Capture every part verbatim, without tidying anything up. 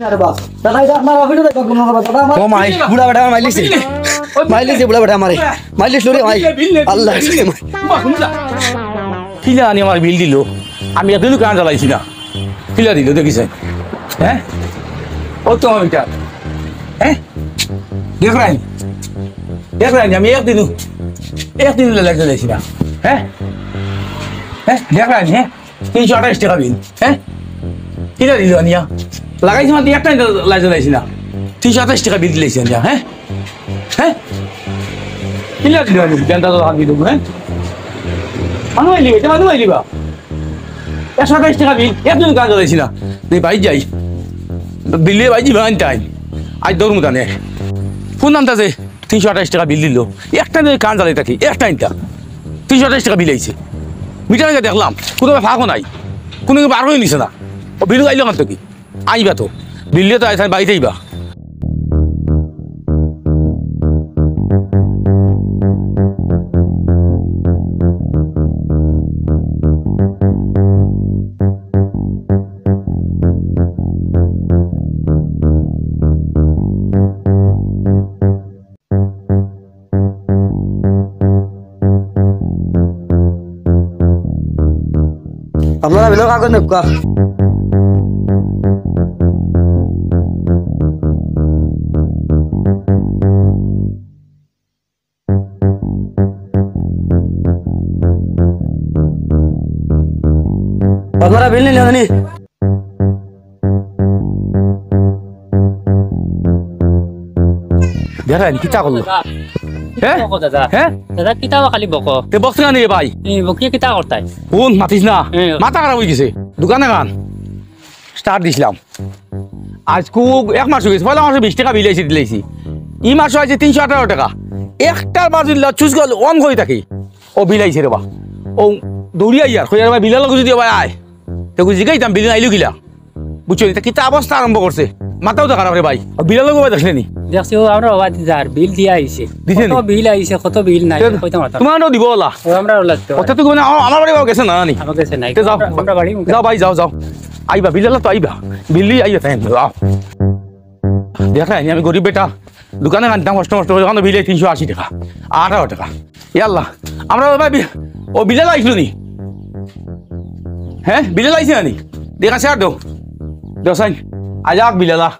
আরে বাপ, দাদা, এটা আপনার অফিসে দেখো, কোনো কথা, দাদা, আমার ও মাই, বুড়া বেটা আমার মাইলিছে। মাইলিছে বুড়া বেটা আমারে। মাইলিস রে ভাই। আল্লাহ। কিলা আনি আমার বিল দিল? আমি একদিনও কারেন্ট জ্বালাইছি না। কিলা দিল দেখিস? হ্যাঁ? ও তো আমি এটা। হ্যাঁ? দেখরায় নি? দেখরায় নি? আমি একদিনও, একদিনও লাইট জ্বালাইছি না। হ্যাঁ? হ্যাঁ? দেখরায় নি? হ্যাঁ? তিনশো আঠাশ টেকা বিল, হ্যাঁ? কিলা দিল আনিয়া? লাগাইছি মাত্র একটা লাইট জ্বালাইছি না। তিনশো আঠাশ টেকা বিল দিলাইছি আনিয়া, হ্যাঁ? হ্যাঁ? কিলা দিল আনিয়া? গেন্দা তো হাত দিল, হ্যাঁ? মানু আইলি, এটা মানু আইলি বা? একশো আঠাশ টেকা বিল, একদিন কাজ জ্বালাইছি না। দে ভাই যাই। বিলে ভাই যাইবা আনতাই। আজ দৌড় মুদানে। কোন আনতাছে? তিনশো আঠাশ টেকা বিল দিল। একটা দিন কান জ্বালাই থাকি, একটা ইনটা। তিনশো আঠাশ টেকা বিল আইছে। মিটার আগে দেখলাম, কোনো ফাঁকও নাই। কোনো কেউ বার করে নিছে না। ও বিল আইলো কান থাকি? আইবা তো। বিল তো আইসা বাইরে আইবা। আপনারা বিলর কাগজ নেউক্কা। আপনারা বিল নিলে নি? দেখেন, কিতা করলো? হ্যাঁ? বকো দাদা। হ্যাঁ? দাদা, কিতা বা খালি বকো? তে বকছে না নি রে ভাই? এ, বকিয়ে কিতা করতাই? কোন মাতিস না? এ। মাথা খারাপ হয়ে গেছে। দোকানে খান। স্টার্ট দিছিলাম। আইজকু এক মাস হয়ে গেছে। পয়লা মাসে বিশ টেকা বিল আইছে দিলাইছি। ই মাসে আইছে তিনশো আঠারো টেকা। একটার বাজু দিলা চুইস গেল অন করে থাকি। ও বিল আইছে রে বা। ও দৌড়ি আইয়ার। কইয়ার ভাই বিলর লগে যদি ভাই আয়। তে কই জিগাইতাম বিল আইলো কিলা? বুঝছো নি? তা কিতা অবস্থা আরম্ভ করছে? মাথাও তো খারাপ রে ভাই। ও বিলর লগে ভাই দেখলে নি? দেখছি ও আমরা বাবা যার বিল দিয়া আইছে। দিছে কত নি? বিল আইছে, কত বিল নাই, তে কইতাম পারতাম না। তোমারও দিব ওলা। ও আমরা ওলা দিতে অর্থাৎ তুমি মানে আমার, আমার বাড়ি গেছে না নি? আমার গেছে নাই। তে যাও। আমরা, আমরা বাড়ি মুখে। যাও ভাই, যাও, যাও। আইবা, বিল আলা তো আইবা। বিল লই আইবা তাই, যাও। দেখরায় নি, আমি গরিব বেটা। দোকানে আনতাম কষ্ট মষ্ট করে, ওখানে বিল তিনশো আশি টেকা। আঠারো টেকা। ইয়াল্লা, আমরা ওই ভাই বি-, ও বিল আলা আইছিল নি? হ্যাঁ, বিল আলা আইছে না নি? দেখা স্যার দো। দোসাইন, আজাক বিল আলা।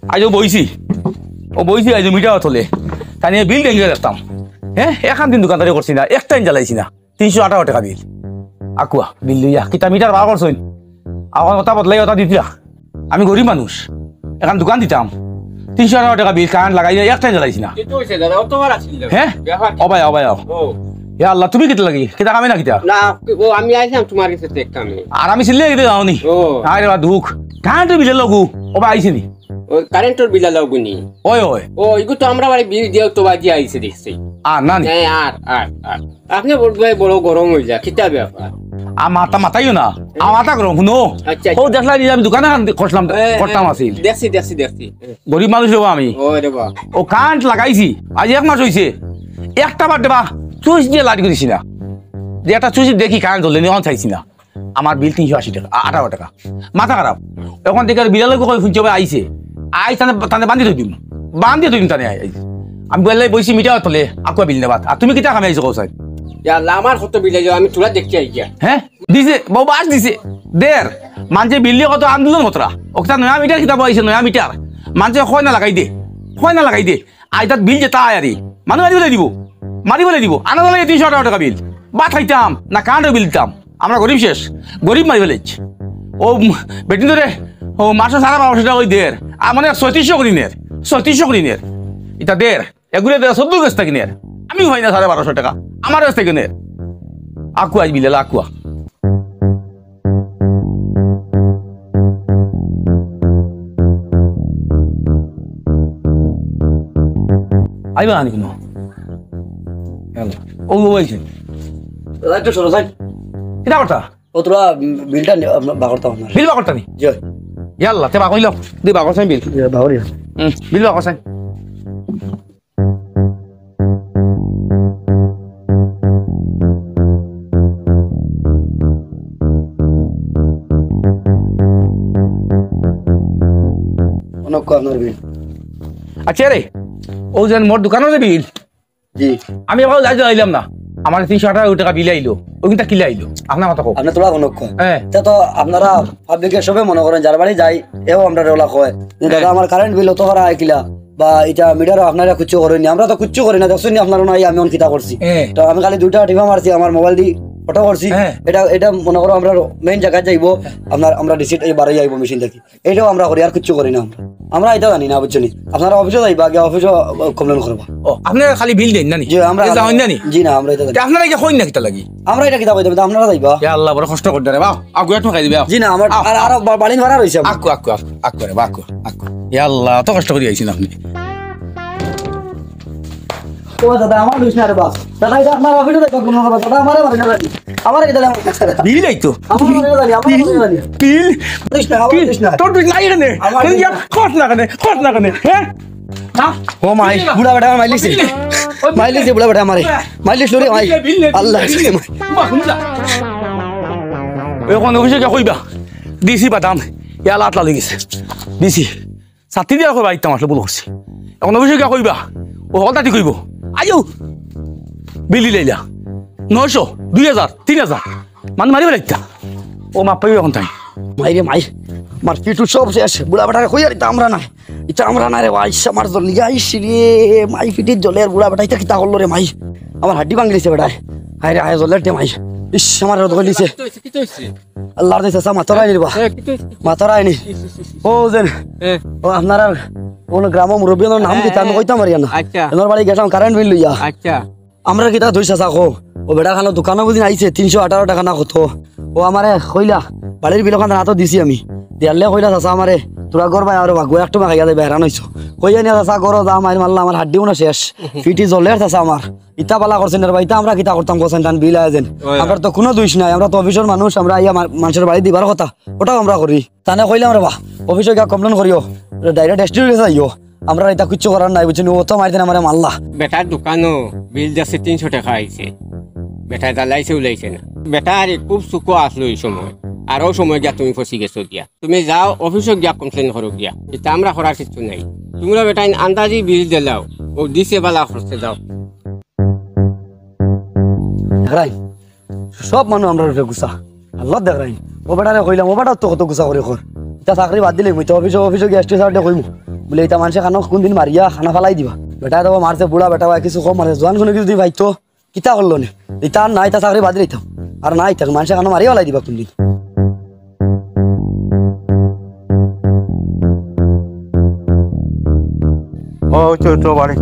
আইজ ও বইছি। ও বইছি আইজ মিটার তলে। তাই নিয়া বিল ডেঙ্গে রাখতাম। হ্যাঁ, এখান দিন দোকানদারি করছি না, একটাইন জ্বালাইছি না। তিনশো আঠারো টেকা বিল। আকুয়া, বিল লইয়া। কিতা মিটার বার করছইন? আমার কথা বদলাই কথা দিতরা। আমি গরিব মানুষ। এখান দোকান দিতাম। তিনশো আঠারো টেকা বিল, কারেন্ট লাগাই না, একটাইন জ্বালাইছি না। কিতা হইছে দাদা? অত বার আছিল না। হ্যাঁ? ব্যাপার কি? ও ভাই, ও ভাই, ও। ও। ইয়া আল্লাহ, তুমি কিতা লাগি? কিতা কামে না কিতা? না, ও আমি আইলাম তোমার কাছে তো এক কামে। আর আমি সিলে এগিয়ে যাও নি। ও। আরে বা দুঃখ। কারেন্টর বিল লগু। ও ভাই আইছে নি? ও কারেন্টর বিল লগু নি। ওই, ওই। ও, ইগু তো আমরা বাড়ি বিল দিয়াও তো বাজি আইছে দেখছি। আর না নি? হ্যাঁ, আর, আর, আর। আপনি বড় ভাই বড় গরম হয়ে যায়, কিতা ব্যাপার? আর মাথা মাথাইও না। আমার মাথা গরম, শুনো। আচ্ছা, আচ্ছা। ও দেখলা যে আমি দোকানে খান খসলাম, হ্যাঁ, খসলাম হ্যাঁ। আছিল। দেখছি, দেখছি, দেখছি। গরিব মানুষ রে বা আমি। ও রে বা। ও কারেন্ট লাগাইছি, আজ এক মাস হইছে। একটা বার দেবা, চুইস দিয়ে লাইট করিছি না। যে একটা চুইস দেখি কারেন্ট জ্বলে নি, অন চাইছি না। আমার বিল তিনশো আশি টেকা, আ-, আঠারো টেকা। মাথা খারাপ। এখন থেকে আর বিড়ালে কই শুনছে ভাই আইছে। আইস তানে, তানে বান্ধি থই দিম। বান্ধি থই দিম তানে আইস। আমি বললাই বইছি মিটার তলে, আকুয়া বিল নেবাত। আর তুমি কিতা কামে আইছো কও চাই? ইয়া আল্লাহ, আমার কত বিল আইলো, আমি তোরা দেখতে আই গিয়া। হ্যাঁ? দিছে, বাবু বাস দিছে। দের। মানছে বিল নিয়া কত আন্দোলন কতরা। ওটা নয়া মিটার কিতা বইছে, নয়া মিটার। মানছে কয় না লাগাই দে। কয় না লাগাই দে। আইতাত বিল যেতা আয় আরি। মানু মারি বলে দিব। মারি বলে দিব। আনা লাগে তিনশো আঠারো টেকা বিল। ভাত খাইতাম, না কারেন্টর বিল দিতাম। আমরা গরিব শেষ। গরিব মারি ফেলেছি। ও উম, বেটিন ধরে, ও মাসে সাড়ে বারোশো টেকা ওই দের। আর মানে ছয়ত্রিশশো করি নের। ছয়ত্রিশশো করি নের। ইটা দের। এগুলো দের চোদ্দ গেছ থাকি নের। আমি পাই না সাড়ে বারোশো টেকা। আমার গেছ থাকি নের। আকুয়া আইজ বিলেলা আকুয়া। আইবা আনি কিনো? ও, ও আইছে। দাদা, একটু সরো, স্যার। কিতা করতা? ও, তোরা, উম, বিলটা নে-, আম, বার করতাম আপনার। বিল বার করতা নি? জি। ইয়াল্লা, তে বার করিল। দি বার করছেন বিল। জি, বার করি। হুম, বিল বার করছেন। অনক্ষ আপনার বিল। আচ্ছা রে, ও যে মোর দোকানর যে বিল, জি। আমি আবার যাই যাইলাম না, আমার তিনশো আঠারো টাকা বিল আইলো, ওইটা কিলা আইলো? আপনার কথা কও। আপনি তোরা অনক্ষ। হ্যাঁ। তা তো আপনারা পাবলিকে সবে মনে করেন, যার বাড়ি যাই, এও আমরা রোলা কয় যে, "দাদা, হ্যাঁ। আমার কারেন্ট বিল অত করা আয় কিলা?" বা এটা মিটারও আপনারা কিচ্ছু করেননি, আমরা তো কিচ্ছু করি না, দেখছেন নি আপনারা নাই, আমি অন কিতা করছি। হ্যাঁ। তো আমি খালি দুইটা টিপা মারছি, আমার মোবাইল দি ফটো করছি। হ্যাঁ। এটা, এটা মনে করো আমরা মেইন জায়গায় যাইবো, আপনার, আমরা রিসিট এই বাড়ি যাইবো মেশিন থাকি। এটাও আমরা করি, আর কিচ্ছু করি না আমরা। আমরা এটা জানি না, বুঝছো নি? আপনারা অফিসে যাইবা, আগে অফিসে কমপ্লেন করবা। ও, আপনারা খালি বিল দেন না নি? জি, আমরা, এ যাওয়ান না নি? জি না, আমরা এটা জানি তে না। আপনারা কি কইন না কিতা লাগি? আমরা এটা কিতা কইতাম, এটা আপনারা যাইবা। ইয়া আল্লাহ, বড় কষ্ট করতে রে বা। আগুয়া তুমি খাই দিবে। জি না, আমার আও, আর, আও। আর বা-, বাড়ির ভাড়া রইছে আমার। আকু, আকু, আকু, আকু রে বা, আকু, আকু। ইয়া আল্লাহ, অত কষ্ট করি আইছি না আপনি। ও দাদা, আমার দোষ না রে বাপ। দাদা, এটা আপনার অফিসে দেখো, কোনো কথা। দাদা, আমারে মারে না জানি। আমারে এটা লাগে। বিল এই তো। আমার মারে না জানি, আমার মারে না জানি। বিল। দোষ না, আমার বিল। দোষ না। তোর দোষ নাই এখানে। আমার তুই দোষ ইয়া না। খোঁজ না কেনে, খোঁজ না কেনে, হ্যাঁ? না। ও মাই, বুড়া বেটা আমার মাইলিছে। ওই বিল। মাইলিছে বুড়া বেটা আমারে। মাইলিস রে মাই। বিল নে, বিল নে, আল্লাহ। বিল নে। বাবা, শুন না। ওই কোন অফিসে গিয়া কইবা? ডিসি বাদাম। ইয়া লাত লালি গেছে। ডিসি। ছাত্রী দিয়া কইবা, "ইতা আমার ভুল করছি।" এখন অফিসে গিয়া কইবা, ও হকলতা ঠিক কইবো। আইও, বিলি লাইলা, নয়শো, দুই হাজার, তিন হাজার, মানে মারি বেলাইতা। ও মাপ পাইবে এখন তাই। মাইরে মাই, আমার পিটু সব শেষ। বুড়া বেটারে কই আর ইতা আমরা না, ইতা আমরা না রে ভাই, ইস, আমার জ্বলিয়া, ইস রে, মাই পিটিত জ্বলের। বুড়া বেটা ইতা কিতা করলো রে মাই, আমার হাড্ডি ভাঙি দিছে বেটায়। হায় রে হায়, জ্বলের রে মাই, ইস, আমার রোদ দিছে। আল্লাহর দিছে, চাচা, মাতরায় নি বা। এ, কিতা অইছে? মাতরায় নি। ইস, ইস, ইস, ইস। ও যেন, এ। ও আপনারা কোন গ্রামর মুরব্বি, ওনার নাম কিতা আমি কইতাম পারি না। আচ্ছা। ওনার বাড়ি গেছিলাম কারেন্ট বিল লইয়া। আচ্ছা। আমরা কিতা দুই চাচা কো, ও বেটা খানো দোকানো বুঝি আইছে, তিনশো আঠারো টাকা না কত। ও আমারে কইলা, বাড়ির বিল ওখান তো দিছি আমি। দিয়ারলে কইলা, "চাচা আমারে, তোরা ঘর ভাই আরো বাগুয়া একটু মাখাইয়া দেবে, হেরান হইছো।" কইয়া নিয়া চাচা ঘরো যা মাইর মারলা, আমার হাড্ডি উনা শেষ। ফিটি জ্বলের চাচা আমার। ইতা বালা করছেন রে ভাই, ইতা আমরা কিতা করতাম কোসেন টান বিল আয়োজন। ওই। আমরা তো কোনো দোষ নাই, আমরা তো অফিসর মানুষ, আমরা আইয়া মা-, মানুষর বাড়ি দিবার কথা, ওটাও আমরা করি। তানে কইলাম রে বা, অফিসে গিয়া কমপ্লেন করিও, ডাইরেক্ট এসডিওর গেছে যাইও, আমরা ইতা কিচ্ছু করার নাই, বুঝছেন, ও তো মারতেন আমারে মারলা। বেটার দোকানো বিল যাচ্ছে তিনশো টাকা আইছে, বেটায় জ্বালাইছে উলাইছে না। বেটা আরে খুব সুখো আসলো এই সময়, আর ও সময় গিয়া তুমি ফসি গেছো গিয়া। তুমি যাও অফিসো গিয়া কমপ্লেন করো গিয়া, ইতা আমরা করার কিচ্ছু নাই। তোমরা বেটাইন আন্দাজি বিল দিলাও, ও দিছে বালা করছে যাও। দেখরাই, সব মানুষ আমরার উপরে গুসা, আল্লাহ দেখরাই। ও বেটারে কইলাম, ও বেটা তো কত গুসা করি কর, ইতা চাকরি বাদ দিলে মুই তো অফিসো, অফিসো গিয়া এসডিও স্যাররে কইমু, বুলে ইতা মানষে খানো কোন দিন মারিয়া খানা ফালাই দিবা। বেটা তো মারছে, বুড়া বেটা, কিছু কম মারছে, জোয়ান কোনো কিছু যদি পাইতো, কিতা করলো নে? ইতা আর নাই, ইতা চাকরি বাদ দিতাম। আর নাই, ইতা মানষে খানো মারিয়া ফালাই দিবা কোনদিন। ও, তো, তো বাড়ি।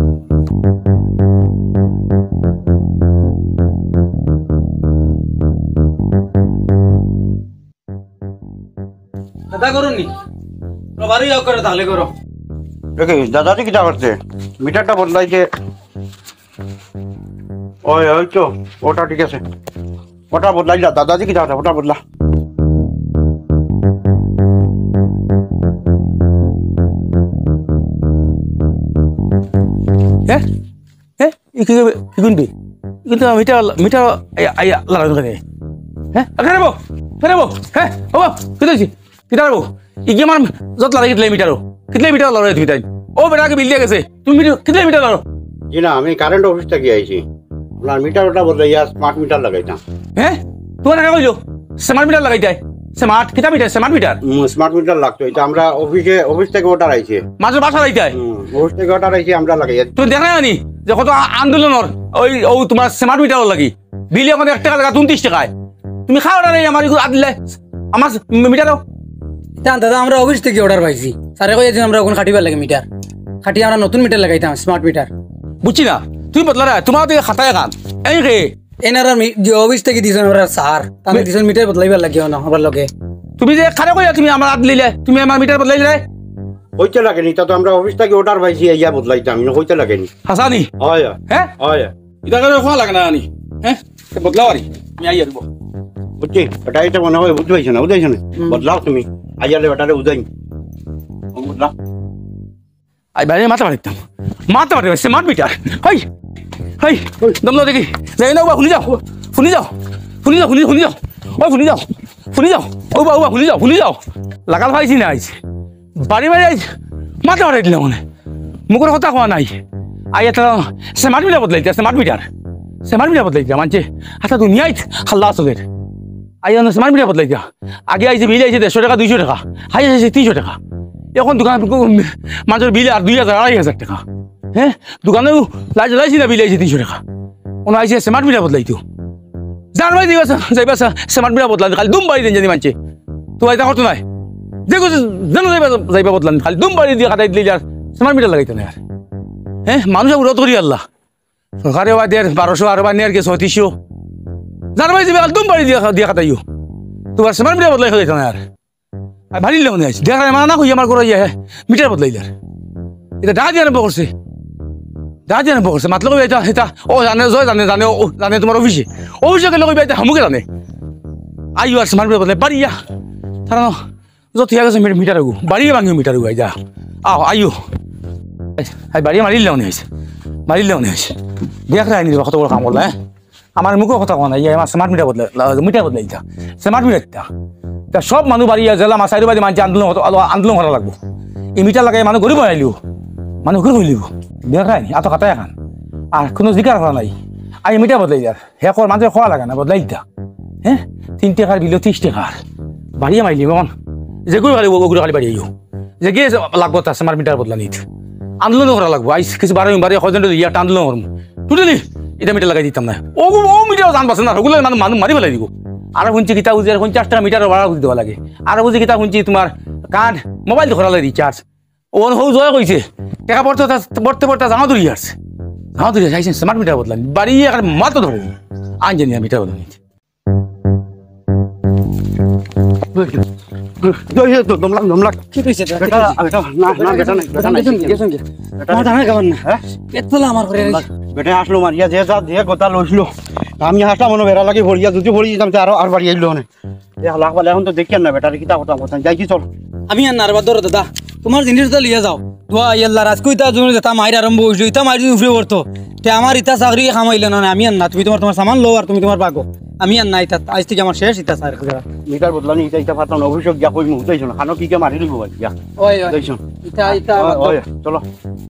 দাদা করুন নি। বাড়ি যাও করে তাহলে করো। দেখি, দাদাজি কিতা করছে? মিটারটা বদলাইছে। ওই, ওই তো, ওটা ঠিক আছে। ওটা বদলাই যা, দাদাজি কি দাদা, ওটা বদলা। হ্যাঁ? হ্যাঁ? ই কি, কি কিনবি? কিন্তু মিটার, মিটার, আইয়া, আইয়া, লাগানো কেনে? হ্যাঁ? আ, কেনে বো? কেনে বো? হ্যাঁ? ও বো, কি হইছে? কিতা করবো? ইগিয়ে আমার যত লড়াই কিতলে মিটারও। কিতলে মিটার লড়াই তুমি তাই? ও বেটা আগে বিল দিয়া গেছে। তুমি মিটার, কিতলে মিটার লড়ো? জি না, আমি কারেন্ট অফিস থাকি আইছি। আপনার মিটার ওটা বদলাইয়া স্মার্ট মিটার লাগাইতাম। হ্যাঁ? তোমার কাকা কইলো? স্মার্ট মিটার লাগাইতায়? স্মার্ট? কিতা মিটার? Smart meter? হুম, স্মার্ট মিটার লাগতো। এটা আমরা অফিসে, অফিস থাকি অর্ডার আইছে। মাঝে বাসা লাইতায়? হুম, অফিস থাকি অর্ডার আইছে, আমরা লাগাইয়া। তুমি দেখো না নি? যে কত আ-, আন্দোলনর ওই, ও তোমার স্মার্ট মিটারর লাগি। বিল এখন এক টাকা লাগা ঊনত্রিশ টাকায়। তুমি খাও না রে, আমার ইগু আদিলে, আমার মি-, মিটারও। ইতা দাদা, আমরা অফিস থাকি অর্ডার পাইছি। স্যারে কইয়া যে আমরা ওখানে খাটিবার লাগি মিটার। খাটিয়া আমরা নতুন মিটার লাগাইতাম, স্মার্ট মিটার। বুঝছি না, তুমি বদলা না, তোমার দিকে খাতায় কান। এই রে। এনারা মি-, যে অফিস থাকি দিছইন ওরা স্যার, তাহলে মি- দিছইন মিটার বদলাইবার লাগি না, আমার লগে। তুমি যে খারে কইয়া তুমি আমার আদিলে, তুমি আমার মিটার বদলাই দিলে। কইতে লাগে নি, তা তো আমরা অফিস থাকি অর্ডার পাইছি, আইয়া বদলাইতাম, ইনো কইতে লাগে নি। হাসানি? হয়। হ্যাঁ? হয়। ইতা করে খোয়া লাগে না আনি। হ্যাঁ? তো বদলাও আরি। আমি আইয়া দিব। বুঝছি, এটা এটা মনে হয় বুঝতে পারছো না, বুঝতে পারছো না? হুম। বদলাও তুমি। আইয়ালে বেটারে উদাই। ও বদলা। আই বাইরে মাথা মারিতাম। মাথা মারিতাম, স্মার্ট মিটার। হই, হই, দম লও দেখি। যাই না, ওবা, হুনি যাও। হুনি যাও। হুনি যাও, হুনি, হুনি যাও। ও, হুনি যাও। হুনি যাও। ওবা, ওবা, হুনি যাও, হুনি যাও। লাগাল পাইছি না আইজ। বাড়ি বাড়ি আইজ। মাথা ফাটাই দিলাম মানে। মুখর কথা কওয়া নাই। আইয়া তারা smart meter বদলাইতা, smart meter। Smart meter বদলাইতা, মানষে হাতা দুনিয়াত হাল্লা চলের। আইয়া না smart meter বদলাইতা। আগে আইছে বিল আইছে দেড়শো টেকা, দুইশো টেকা। হাই আইছে তিনশো টেকা। এখন দোকান মানষর বিল আর দুই হাজার, আড়াই হাজার টেকা। হে? দোকানেও লাইট জ্বালাইছি না, বিল আইছে তিনশো টেকা। অনো আইছে smart meter বদলাইতো। যার বাড়ি যাইবা, যাইবা, smart meter বদলান, খালি দুম বাড়ি দেইন জানি মানষে। তো ইতা করতো নায়। যে কইছে, যেন যাইবা, যাইবা বদলান, খালি দুম বাড়ি দিয়া কাটাই দিলে আর smart meter লাগাইতো নায় আর। হে? মানুষ আর উড়ত করি আল্লাহ। সরকারে বা দের বারোশো, আরো বা নের গে ছয়ত্রিশশো। যার বাড়ি যাইবা, খালি দুম বাড়ি দিয়া, দিয়া কাটাইও। তো আর smart meter বদলাই হইতো না আর। আর বাড়ির লোক নিয়ে আইছে। দেখরা মানা না কই আমার ঘরো ইয়া, হে, meter বদলাইলার। ইটা ডাকাতি আরম্ভ করছে। ডাকাতি আরম্ভ করছে। মাতলে কইবা ইটা, ইটা, ও জানে, জয় জানে, জানে, ও জানে তুমার অফিসে। অফিসে গেলে কইবা ইটা হামুকে জানে। আইও আর smart meter বদলাই, বাড়ি ইয়া। তারা না, যত ইয়া গেছে মি-, meter অগু। বাড়িয়ে ভাঙিও meter অগু, আই যা। আও, আইও। আই, বাড়িয়ে মারিল না উনি আইছে। মারিল না উনি আইছে। দেখরা আইনি কত বড় কাম করলা, হে? আমার মুখর কথা কওয়া নাই, ইয়া, আমার smart meter বদলাই, meter বদলাই দিতা। Smart meter দিতা। তা সব মানুষ বাড়ি ইয়া জেলা মাসাইর বাড়ি মানষে আন্দোলন হতো, আলো-, আন্দোলন করা লাগবো। ই meter লাগাই মানুষ গরিব বানাইলিও। মানুষ গরিব হইলিও। দেখরা আইনি, এত কথা এখন। আর কোনো জিকার করা নাই। আই meter বদলাই দিতা। হে কর মানষে কওয়া লাগে না, বদলাই দিতা। হে? তিন টেকার বিল তিরিশ টেকার। বাড়িয়ে মারিলি এখন। যে গরিব খালি, ও গরিব খালি বাড়িয়ে আইও। যে গিয়ে লাগবো তা smart meter বদলানিত। আন্দোলন করা লাগবো। আইজ কিছু বারো বারো কয়জন ধরে ইয়া আন্দোলন করমু। Totally ইটা meter লাগাই দিতাম না। ও, ও meter জান বাঁচে না, ওগুলো মানুষ, মানুষ মারি ফেলাই দিব। আর হুনছি কিতা বুঝি, আর পঞ্চাশটা meter ভাড়া দেওয়া লাগে। আর বুঝি কিতা হুনছি তুমার কার্ড, মোবাইল করা লাগে recharge। ও হউ জয় কইছে, টেকা পড়তে, পড়তে, পড়তে জামা ধরি আসছে। জামা ধরি আসছে, আইছেন smart meter বদলান। বাড়ি একটা মাথা ধরে। আন জানি আমি meter বদলানি। ওই, ওই, ওই, তো দমলাক, দমলাক। কি কইছে এটা? বেটা, বেটা, না, না, বেটা নাই, বেটা নাই। গেছেন কি? বেটা আমার নাই। জানা খাবার না। হ্যাঁ? পেট তোলা আমার করে। বেটা আসলো মারিয়া, যে যা, যে কথা লইছিল। আমি আসলাম মনে বেড়া লাগি পড়িয়া, যদি পড়ি যেতাম, তে আরো আর বাড়ি আইলো অনে। এ হালাক বালা, এখন তো দেখিয়ার না বেটারে, কিতা কথা কথা, যাই কি চল। আমি আর নারবা ধরো দাদা, তুমার জিনিস তো লিয়া যাও। দোয়া আল্লাহ, রাজকো ইতা জন্য যেটা মাইর আরম্ভ হইছিল, ইতা মাইর যদি উপরে পড়তো, তে আমার ইতা চাকরি কামাইলে না, আমি আর না, তুমি তুমার, তুমার সামান লও আর তুমি তুমার বাগো। আমি আর না, ইতা আইজ থাকি আমার শেষ, ইতা চাকরি করা। Meter বদলানি, ইতা, ইতা পারতাম না, অফিসে গিয়া কইমু, বুঝাইছো না, খানো কি কে মারি লইব ভাই, গিয়া। ওই, ওই। বুঝাইছো? ইতা, ইতা ওই, আমার তো ওই, চলো।